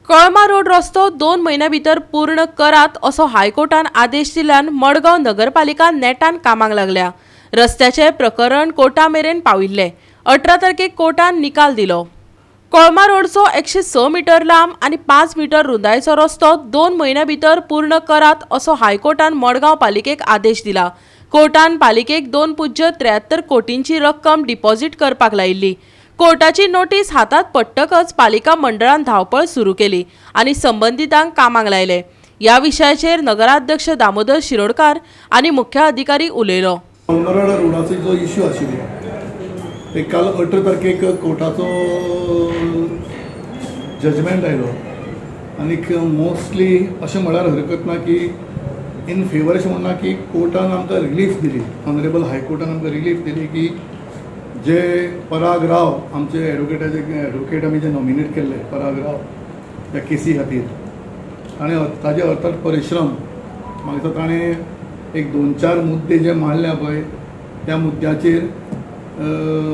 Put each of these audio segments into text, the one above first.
कळमा road रस्तो 2 म्हयन्या भितर पूर्ण करात असो हायकोर्टान आदेश दिल्यान मडगांव नगरपालिका नेटान कामाक लागल्या. रस्त्याचे प्रकरण कोर्टा मेरेन पाविल्ले. 18 तारखेक कोर्टान निकाल दिलो. कळमा रोडचो 106 मीटर लांब आनी 5 मीटर रुंदायेचो रस्तो 2 म्हयन्या भितर पूर्ण करात असो हायकोर्टान मडगांव पालिकेक आदेश दिला. कोर्टान पालिकेक 2.73 कोटींची रक्कम डिपॉझिट करपाक लायिल्ली. कोर्टाची नोटीस हातात पडटकच पालिका मंडळान धांवपळ सुरू केली आनी संबंदितांक कामाक लायले. ह्या विशयाचेर नगराध्यक्ष दामोदर शिरोडकार आनी मुख्य अधिकारी उलयलो. कळमा रोडाचो जो इश्यू आशिल्लो ते काल 18 तारखेक कोर्टाचो जजमेंट आयलो आनीक मोस्टली अशें म्हळ्यार हरकत ना की इन फेवर अशें म्हणना की कोर्टान आमकां रिलीफ दिली, ऑनरेबल हायकोर्टान आमकां रिलीफ दिली की जे पराग राव आमचे एडवोकेटाचे एडवोकेट आमी जे नॉमिनेट केल्ले पराग राव ह्या केसी खातीर ताणें ताजे अर्थात परिश्रम म्हाका दिसता ताणें एक 2-4 मुद्दे जे मांडल्या पळय त्या मुद्द्याचेर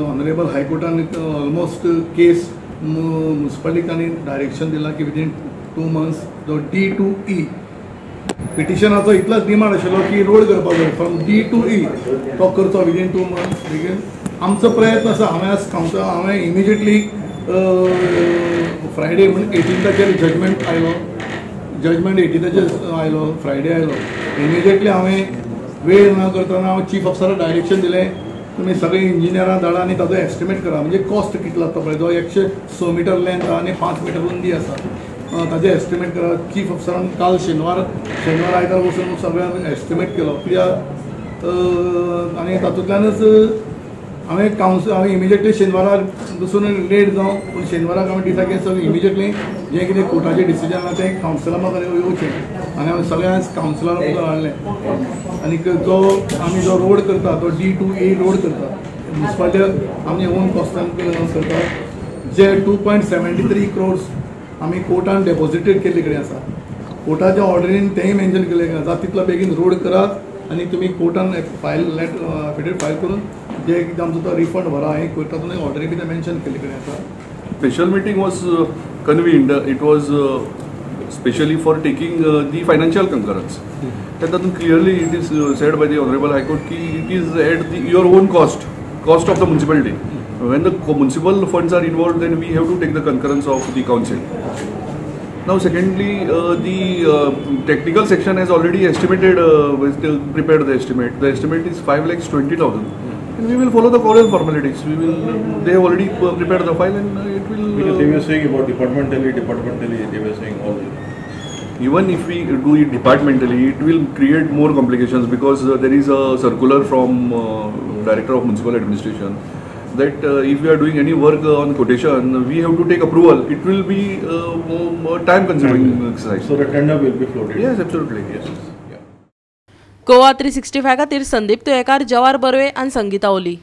ऑनरेबल हायकोर्टान ऑलमोस्ट केस मुन्सिपालिटीक तांणी डायरेक्शन दिलां की विदीन 2 मंथ्स जो डी टू ई पिटिशनाचो इतलोच डिमांड आशिल्लो की रोड करपाक जाय फ्रॉम डी टू ई तो करचो विदीन 2 मंथ्स. बेगीन आमचो प्रयत्न आसा. हांवें आज कावन्सिल हांवें इमिजिएटली फ्रायडे म्हण 18ताचेर जजमेंट आयलो, जजमेंट 18ताचेर आयलो, फ्रायडे आयलो. इमिजिएटली हांवें वेळ ना करतना हांव चीफ ऑफिसराक डायरेक्शन दिलें तुमी सगळे इंजिनियरां धाडा आनी ताजो एस्टिमेट करा, म्हणजे कॉस्ट कितलो जाता पळय, जो 106 मिटर लेंथ आसा आनी 5 मिटर रुंदी आसा ताजें एस्टिमेट करा. चीफ ऑफिसरान काल शेनवार आयतार वचून सगळ्यांक एस्टिमेट केलो कित्याक आनी तातूंतल्यानच हांवें कावन्सिल हांवें इमिजिएटली शेनवाराक बसून लेट जावं पूण शेनवाराक हांवें डिसायड केलें सगळें इमिजिएटली जें कितें कोर्टाचें डिसिजन आसा तें कावन्सिला म्हाका येवचें आनी हांवें सगळ्यांक कावन्सिलान मुखार हाडलें. आनीक जो आमी जो रोड करता तो डी टू ए रोड करता मुन्सिपालिटी आमचे ओन कॉस्टान करता जे 2.73 क्रोर्स आमी कोर्टान डेपोजिटेड केल्ले कडेन आसा. कोर्टाच्या ऑर्डरीन तेंय मेन्शन केल्लें जाता तितलो बेगीन रोड करात आनी तुमी कोर्टान फायल एफिडेवीट फायल करून जे कितें आमचो तो रिफंड भरा हें कोर्टातून ऑर्डरी बी मेन्शन केल्ले कडेन आसा. Special meeting was convened. It was specially for taking the financial concurrence. तातूंत clearly it is said by the honourable high court की it is at the your own cost, cost of the municipality. When the municipal funds are involved, then we have to take the concurrence of the council. Now, secondly, the technical section has already estimated, prepared the estimate. The estimate is 5,20,000, and we will follow the current formalities. We will. They have already prepared the file, and it will. Because they were saying about departmentally, they were saying all this. Even if we do it departmentally, it will create more complications because there is a circular from Director of Municipal Administration that if we are doing any work on quotation, we have to take approval. It will be time consuming exercise. So the tender will be floated. Yes, absolutely. Yes. Yeah. Goa 365 खातीर संदीप तुयेकार, जवार बर्वे आनी संगीता ओली.